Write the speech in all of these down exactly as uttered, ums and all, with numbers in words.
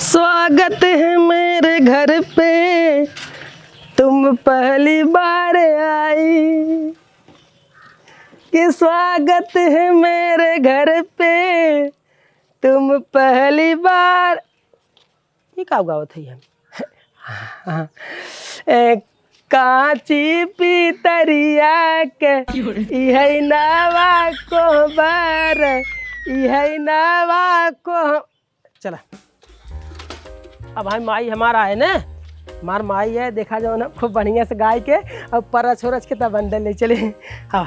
स्वागत है मेरे घर पे, तुम पहली बार आई। कि स्वागत है मेरे घर पे, तुम पहली बार। ये का गावत है हम? ए, कांची पितरिया के, इहै नवा कोहबर, इहै नवा कोह-, चला। अब भाई माई हमार आए ना, हमार माई है, देखा जाओ ना, खूब बढ़िया से गाय के और परछ उरछ के तब अंदर ले चले। हाँ,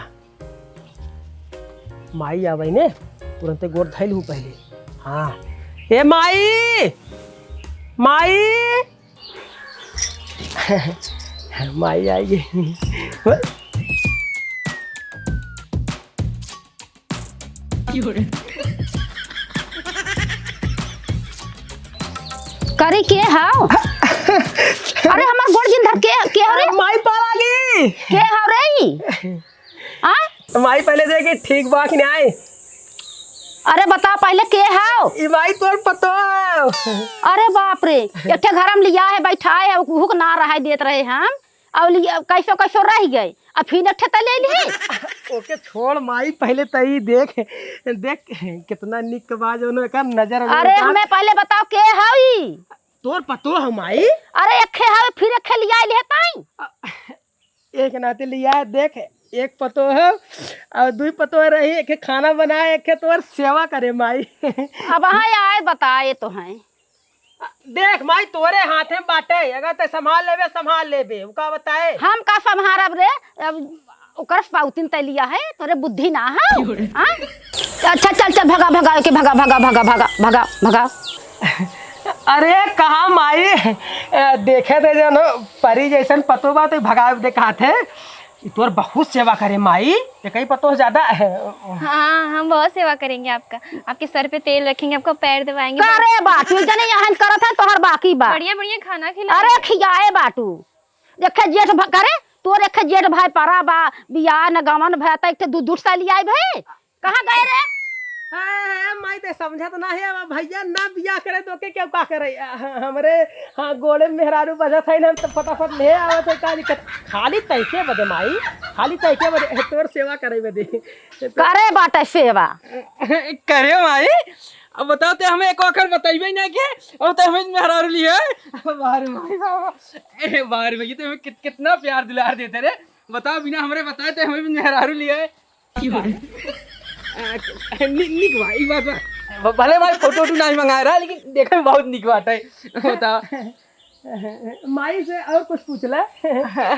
माई आवे ने, तुरंते गोड़ धइल हूँ पहले। हाँ, ए माई, माई, माई आई गई। करे के हाव? अरे हमार गोड़ जिन धर के, के हो रे? माई पाल आ गई। के हाव रे ई? आ? माई पहले देखे ठीक बा कि नाहीं? अरे बता पहले के हाव? ई माई तोर पतो हाव। अरे बाप रे, एक ठे घर में लिया है, बैठा है, हुक ना रहाई देत रहे हम। और लिया, कैसो कैसो रह गए, अब फिर एक ठे त ले ली। ओके छोड़ माई, पहले त ई देख, देख कितना निक बा जौन एकर नजर उजर अरे उतार। हमें पहले बताओ के हई? तोर पतो ह माई? अरे एक खे हवे, फिर एक खे लिया ले ताई। एक नाते लिया देख, एक पतो है और दुई पतो रही, एक खे खाना बनाए, एक खे तोर सेवा करे माई। अब हाँ आए बताए तो हैं। देख माई, तोरे हाथे में बाटे, अगर ते संभाल लेबे, संभाल लेबे, उ का बताए? हम का संभारब रे? अब ओकर पाउतिन तै लिया है, तोरे बुद्धि ना है? हाँ? अच्छा चल चल, भगा भगा के, भगा भगा भगा भगा भगा भगा। अरे कहाँ माई, ए, देखे थे जौन परी जैसन पतो बा तो भगावे दे कहत है। ई तोर बहुत सेवा करे माई, एकही पतोह ज्यादा। हाँ, हम बहुत सेवा करेंगे आपका, आपके सर पे तेल रखेंगे, आपका पैर दबाएंगे। करे बाटू, जने यहाँ करत है, तोहर बाकी बा। बढ़िया बढ़िया खाना खिलाएंगे। अरे खियाए बाटू, देखे जेठ भ-, करे तोर एक जेठ भाई परा बा, बियाह न गवन भया, त एक ठे दूध दूध सा लियाई भाई। कहाँ गए रे? हाँ, हाँ, माई ते समझत ना है, अब भैया ना बियाह करे तो के क्यों का करे? आ, ह-, हमरे, हाँ, गोड़े में मेहरारू बजत है ना, तो फटाफट ले आवत है, का दिक्कत? खाली तैके बदे माई, खाली तैके बदे, तोर सेवा करे बदे। करे बाटे सेवा। करे माई, अब बताओ ते हमें एक आखर बताइबे ना के, अब तो हमें मेहरारू ली है। बाहर माई बाबा। ए, बाहर में ये तो हमें कित-, कितना प्यार दुलार देते रे। बताओ बिना हमरे बताए ते हमें भी मेहरारू ली है। आ, नि-, निक बा, ई बात बा। भ-, भले भाई फोटो वोटो नाहीं मंगाए रहा, लेकिन देखे में बहुत निक बाटे। बताओ। माई से और कुछ पूछ ले।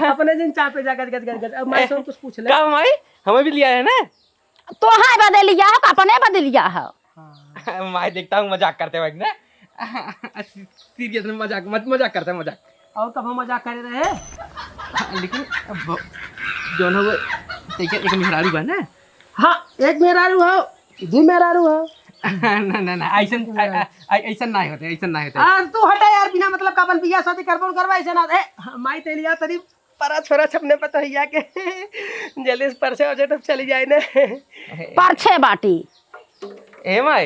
अपने जिन चापे जा गज, गज, गज, गज। अब माई से और कुछ पूछ ले। का माई? हमें भी लिया है ना? तोहार बदे लिया हो, अपने बदे लिया हो? हाँ। माई देखता हूँ मजाक करते वक्त ना। सी-, सीरियस में मजाक, मत, मजाक करते हैं, मजाक। और कब हम मजाक करे रहे? लेकिन अब जौन हो वो, तो एक, एक मेहरारू बा ना? हाँ, एक मेहरारू हो, दू मेहरारू हो। ना, ना, ना, ऐसन, ऐ-, ऐ-, ऐसन नाहीं होते, ऐसन नाहीं होते। आ, तू हटा यार, बिना मतलब का अपन बियाह शादी करबो न करबा, ऐसा ना, ए, माई ते लिया तरी परा छोरा छपने पतोहिया के। जल्दी से परछे हो जाए तब चली जाए ना। परछे बाटी। ए माई,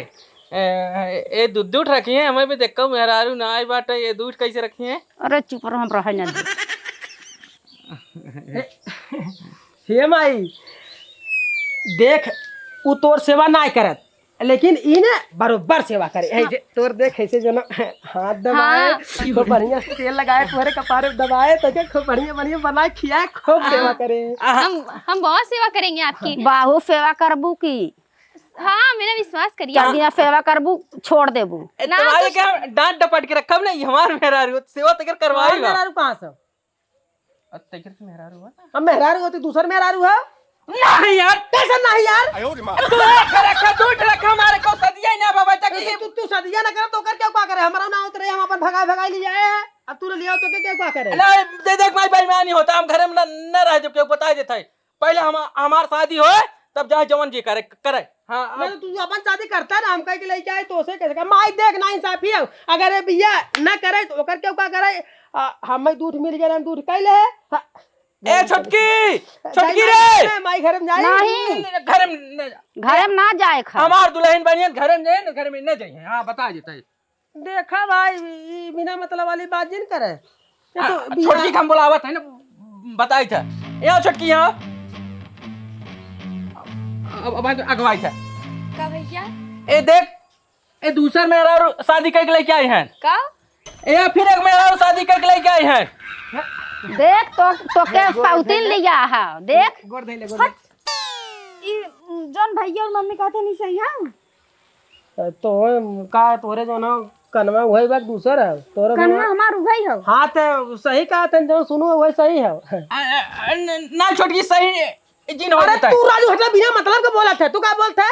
ए, ए दूध दूध रखी है, हमें भी देखो मेहरारू ना आई बाटे, ये दूध कैसे रखी है? अरे चुप रहो, हम रहे ना दे। हे माई, देख, उ तोर सेवा नाय करत, लेकिन ई ने बरोबर सेवा करे। हे हाँ। जे तोर देख, ऐसे जो ना हाथ दबाए, हाँ। खूब बढ़िया से तेल लगाए, तोहरे कपारे दबाए, तो के खूब बढ़िया, बढ़िया बनाए, खियाए, खूब हाँ। सेवा करे। हम, हम बहुत सेवा करेंगे आपकी। बाहु सेवा करबू की? हाँ, मेरा विश्वास करिए। क्या बिना सेवा करबू, छोड़ देबू? ए, ना, तुम्हारे कुछ क्या हम डांट डपट के रखब नहीं, हमार मेहरारू, सेवा तो कर करवाई हमार बा। मेहरारू कहाँ से? अब तेकर से मेहरारू हुआ ना? अब मेहरारू होती, दूसर मेहरारू है? नहीं यार। कैसे नहीं यार? आयो रे माँ। तू एक रखा, दू रखा, हमारे को सदिया ही ना बाबा तक तू, ये तू, तू सदिया ना कर, तो कर क्या, क्या करे? हमारा ना होत रहे, हम अपन भगाए, भगाए ले जाए हैं। अब तू ले लिया तो क्या, क्या, क्या करे? नहीं, दे देख भाई, बेईमानी होता, हम घर में ना, ना रह जब क्यों बता देता है। पहले हम, हमार शादी होए, तब चाहे जवन जी करे, करे। हाँ, नहीं अब तो तू अपन शादी करता ना, हम कह के लेके आए, तो उसे कैसे कर? माई देख ना इंसाफी है, अगर ये बिया ना करे, तो ओकर क्यों का करे? आ, हमें दूध मिल गया, हम दूध कह ले। हाँ। ए, छोटकी, छोटकी जाई रे। माई, माई घर में जाई। नहीं। घर में न जा। घर में ना जाए खा। हमार दुल्हन बनियन घर में जाए ना, घर में न जाए। हाँ, बता देता है। देखा भाई, ई बिना मतलब वाली बात जिन करे। ये तो आ, बिया- छोटकी के हम बोलावत है ना, बताई था। ए छोटकी, यहाँ। अब, अब अगवाई था। का भैया? ए देख, ए दूसर मेहरारू शादी करके लेके आई हैं। का? ए फिर एक मेहरारू शादी करके लेके आई हैं। देख तो, तो के गोड़, गोड़ सौतीन धइले। लिया है, देख। गोड़ धइले, गोड़ धइले। ई जौन भैया और मम्मी कहते नहीं सही है। तो का तोरे जो ना कनवा वही बात दूसर है, तोरे कनवा कनवा हमार उहई हो। हाँ, ते सही कहा तन, जो सुनो वही सही है। आ, आ, आ, न-, ना छोटकी सही जिन हो अरे बताए। तू राजू हटा, बिना मतलब के बोलत है, तू का बोलत है?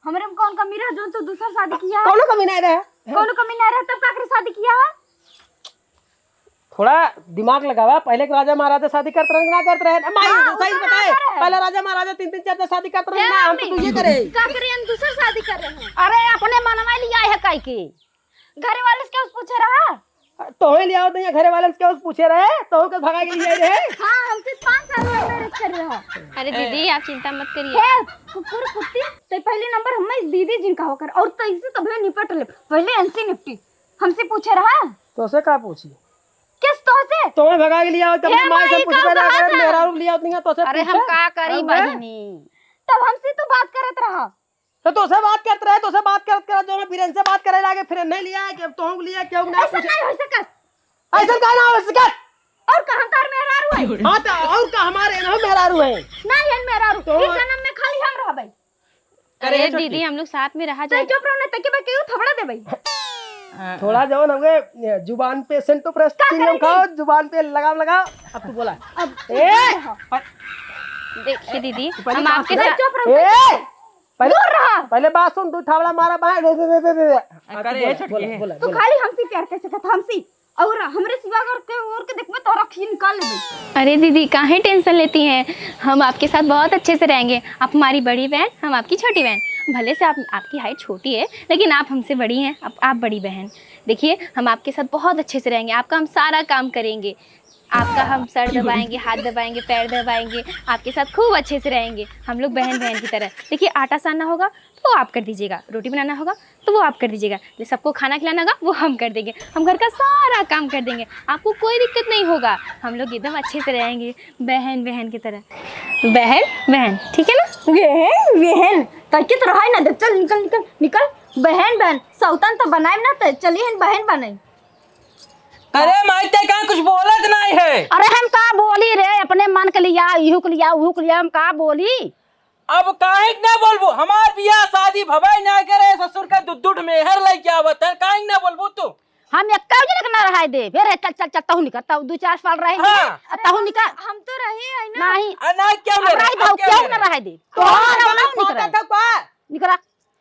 हमरे में कौन कमी रहे जो तू दूसर शादी किया है? कौनो कमी नहीं रहे। कौनो कमी नहीं रहे तब का करे शादी किया है? थोड़ा दिमाग लगावा, पहले के राजा महाराजा शादी करत रहे ना करत रहे? माई, हाँ, सही बताए, पहले राजा महाराजा तीन तीन चार चार शादी करत रहे ना, हम तो तुझे करे। का करे, हम दूसर शादी कर रहे हैं। अरे अपने मनवा लिया है काई के? घरे वाले से क्या उस पूछे रहा? तोहे लिया होते हैं घरे वाले से क्या उस पूछे रहे? तोहे के भगा के लिए रहे? हाँ, हमसे पाँच साल में मैरिज कर रहा। अरे दीदी, आप चिंता मत करिए। हे, कुकुर कुत्ती, ते पहले नंबर हमें दीदी जिनका होकर, और तो इसी तबले निपट ले, पहले इनसे निपटी। हमसे पूछे रहा? तोसे का पूछी? किस तोसे? तोहे भगा के लिया हो, तब हे माई से माई, पूछबे का ना करे, बात है? मेहरारू लिया होती है, तोसे अरे हम पूछे? का करी अरे बहिनी? तब हमसे तो बात करत रहा। तो तोसे बात करत रहे, तोसे बात करत करत जो मैं बीरन से बात करे लागे, फिर नहीं लिया है कि तोहू लिया, क्यों ना ऐसा पूछे? नहीं हो सकत। ऐसा का ना हो सकत? और का हम तार मेहरारू है? हाँ, तो और का हमारे ना मेहरारू है? नहीं है मेहरारू। तो ये जन्म में खाली हम रहबे। अरे अरे छोटकी। दीदी, हम लोग साथ में रहा नहीं, जाए। चुप रहो, नहीं तके बा केहू थोबड़ा देबे। थोड़ा जवन हमके जुबान पे सेंटो प्रेस का चिंगम करेगी? खाओ, जुबान पे लगाम लगाओ। अब तू बोला। अब ए! देखिए दीदी, पहले हम बात आपके सुन। साथ चुप रहो। ए! पहले, दूर रहा। पहले बात सुन, तू थावड़ा मारा बाहर, दे, दे, दे, दे, दे। अब तू करे बोला, है छोटकी बोला, है। बोला, तू बोला। खाली हमसे प्यार कैसे करता, हमसे? और हमरे सिवा अगर के और के देखबे तो रखी निकाल लेबे। अरे दीदी, काहे टेंशन लेती हैं? हम आपके साथ बहुत अच्छे से रहेंगे। आप हमारी बड़ी बहन, हम आपकी छोटी बहन। भले से आप, आपकी हाइट छोटी है, लेकिन आप हमसे बड़ी हैं, आप, आप बड़ी बहन। देखिए, हम आपके साथ बहुत अच्छे से रहेंगे, आपका हम सारा काम करेंगे। आपका हम सर दबाएंगे, हाथ दबाएंगे, पैर दबाएंगे, आपके साथ खूब अच्छे से रहेंगे हम लोग बहन बहन की तरह। देखिए, आटा सानना होगा तो आप कर दीजिएगा, रोटी बनाना होगा तो वो आप कर दीजिएगा। ये सबको खाना खिलाना होगा वो हम कर देंगे, हम घर का सारा काम कर देंगे, आपको कोई दिक्कत नहीं होगा। हम लोग एकदम अच्छे से रहेंगे बहन बहन की तरह, बहन बहन, ठीक है ना? बहन बहन, तके तो रहाई ना दे, चल निकल निकल निकल, बहन बहन, सौतन तो बनाए ना, तो चली हन बहन बने। अरे माई, ते कहाँ कुछ बोलत नहीं है। अरे हम का बोली रे, अपने मन के लिया, इहू के लिया, उहू के लिया, हम का बोली? अब काहे के ना बोलबू? हमार बियाह शादी भवे ना करे, ससुर का दू दू ठो मेहर लइके आवत है, काहे के ना बोलबू तू? हम एक्का जने के ना रहाई दे। फिर चल चल चल, तहू निकल, तहू दू चार साल रहेंगे। हाँ। अब तहू निकल। हम तो रहे हैं ना। नहीं। आ, ना, क्यों अब ना रहे? रही अब भाऊ, क्यों क्यों ना रहे? ना रहाई दे? तो तोहरा हम गलत बताओ, बोलत निकल। था का? निकला।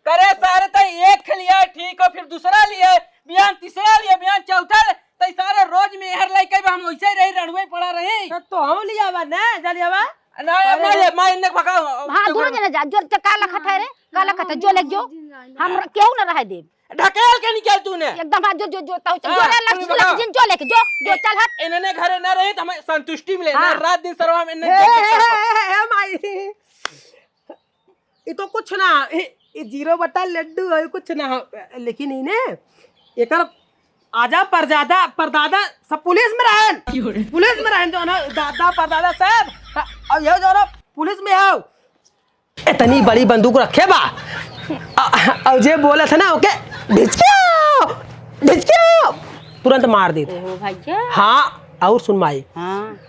करे सारे, तै एक लिया ठीक हो, फिर दूसरा लिया, बिहान तीसरा लिया, बिहान चौथा ले, तै सारे रोज मेहर लइके हम वैसे ही रही, रड़ुए पड़ा रही। तो, तो हम लिया बा ना, जा लिया बा। ना, अरे मैं, मैं इन्हें भगाओ। हाँ, दोनों जने जा, जो, जो का लखत है रे, का लखत है, जो ले जो। हम केहू ना रहे देब। ढकेल के निकल तूने। एकदम हाँ, जो, जो, जो, ताऊ, हाँ, जो ले, लख, तू लख, भगाओ। जिन, जो लेके, जो, जो, ए, चल हट। इन्हें घरे ना रही तो हमें संतुष्टि मिले, ना हाँ। रात दिन सरवा हम इन्हें ए, देख के ए, ए, ए, ए, माई। ई तो कुछ ना, ई, ई जीरो बटा लड्डू है, कुछ ना हो। लेकिन इने, एकर आजा परजादा, परदादा सब पुलिस में रहन। पुलिस में रहन जो ना, दादा परदादा सब, और ये जो ना पुलिस में हो। इतनी बड़ी बंदूक रखे बा। अ-, और जे बोलत है ना, ओके, ढिचक्यो, ढिचक्यो, तुरंत मार देत। ओहो भैया। हाँ, और सुन माई। हाँ।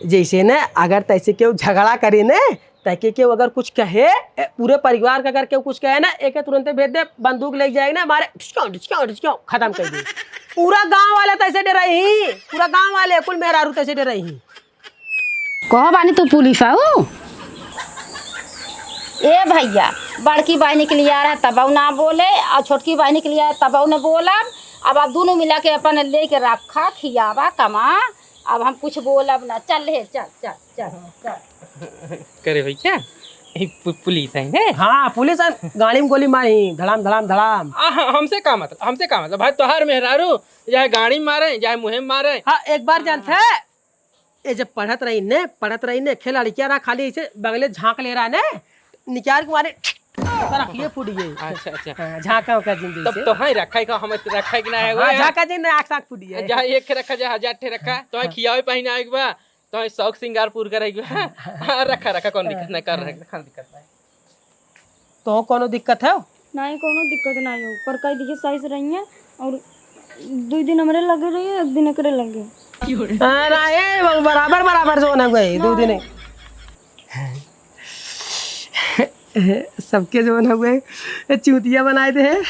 जैसे ने, अगर तैसे केहू झगड़ा करे ने, ताकि केहू अगर कुछ कहे, ए, पूरे परिवार का अगर केहू कुछ कहे ना, एके तुरंते भेज दे, बंदूक लेके जाएगा ना, मारे, ढिचक्यो, ढिचक्यो, ढिचक्यो, खत्म कर दे। पूरा गांव वाले तैसे डरे ही, पूरा गांव वाले, कुल मेहरारू तैसे डरे ही। कहो बानी तू पुलिस आऊ? ए भैया, बड़की बहिनी के लिया रहा तबऊ ना बोले, और छोटकी बहिनी के लिया तबऊ ने बोलब। अब आप दोनों मिला के अपन लेके रखा, खियावा, कमा। अब हम कुछ बोलब ना। चल हे, चल, चल, चल, चल। करे भैया, ई पु-, पुलिस है ने? हाँ, पुलिस है। गाड़ी में गोली मारी, धड़ाम, धड़ाम, धड़ाम। आ, ह-, हमसे का मतलब, हमसे का मतलब? भाई, तोहार मेहरारू चाहे गाड़ी में मारे, चाहे मुँहे में मारे। हाँ, एक बार जानते हैं, ये जब पढ़त रही ने, पढ़त रही ने, खेल लड़किया रहा, खाली ऐसे बगले झांक ले रहा ने, निकाल के मारे, तो रखिए फूट गए। अच्छा, अच्छा। हाँ, झाका उका जिन तब जैसे। तो है रखा ही का, हम रखा ही कि ना है, हाँ, वो है। झाका जिन आँख साँख फूट गए। जहाँ एक ठे रखा, जहाँ हजार ठे रखा, तो है हाँ। खियावे पहिना एक बा, तो है शौक सिंगार पूर करे एक बा। हाँ, रखा, रखा, कौन दिक्कत ना कर, हाँ। रखा, दिक्कत ना। तो कौनो दिक्कत है? नहीं, कौनो दिक्कत नहीं हो, पर कई दिखे सही से रही है और दो दिन हमरे लगे रही है, एक दिन एकरे लगे। अरे, ए, बराबर, बराबर जो ना गए, दो दिन। सबके जवन हउए, चूतिया बनाए दे हैं।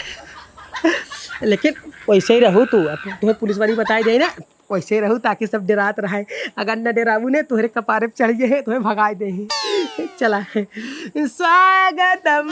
लेकिन वैसे ही रहू तू, अब तुम्हें पुलिस वाली बताई दे ना, वैसे ही रहू ताकि सब डरात रहे। अगर न डराबू ने, तोहरे कपारे पे चढ़ गए हैं, तुम्हें भगाए दे हैं। चला। स्वागतम,